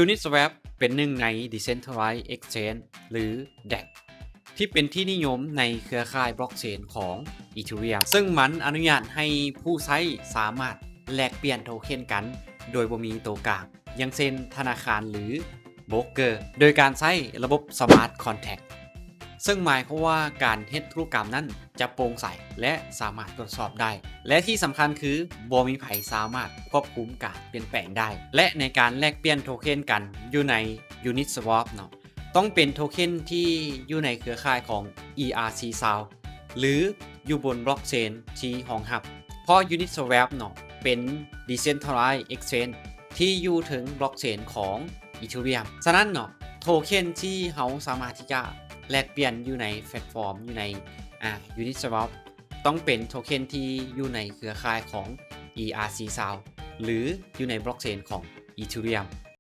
Uniswap ເປັນໜຶ່ງໃນ Decentralized Exchange ຫຼື DEX ທີ່ເປັນທີ່ນິຍົມໃນເຄືອຂ່າຍບລັອກເຊນຂອງ Ethereum ເຊິ່ງມັນອະນຸຍາດໃຫ້ຜູ້ໃຊ້ສາມາດແລກປ່ຽນໂທເຄັນກັນໂດຍບໍ່ມີໂຕກາງ ຢ່າງເຊັ່ນທະນາຄານ ຫຼື ໂບຣກເກີ ໂດຍການໃຊ້ລະບົບ Smart Contract ເຊິ່ງໝາຍຄວາມວ່າການເຮັດທຸລະກຳນັ້ນຈະໂປ່ງໃສ ແລະ ສາມາດກວດສອບໄດ້ ແລະ ທີ່ສຳຄັນຄືບໍ່ມີໃຜສາມາດຄວບຄຸມການປ່ຽນແປງໄດ້ ແລະ ໃນການແລກປ່ຽນໂທເຄັນກັນຢູ່ໃນ Uniswap ເນາະ ຕ້ອງເປັນໂທເຄັນທີ່ຢູ່ໃນເຄືອຂ່າຍຂອງ E R C ຊາວ ຫຼື ຢູ່ບົນບລັອກເຊນທີ່ຮອງຮັບ ເພາະ Uniswap ເນາະ ເປັນ Decentralized Exchange ທີ່ຢູ່ເທິງບລັອກເຊນຂອງ Ethereum ສະນັ້ນເນາະ ໂທເຄັນທີ່ເຮົາສາມາດທີ່ຈະແລກປ່ຽນຢູ່ໃນແພລດຟອມ ຢູ່ໃນ ອາ Uniswap ຕ້ອງເປັນໂທເຄັນທີ່ຢູ່ໃນເຄືອຂ່າຍຂອງ E R C ຊາວ ຫຼື ຢູ່ໃນບລັອກເຊນຂອງ Ethereum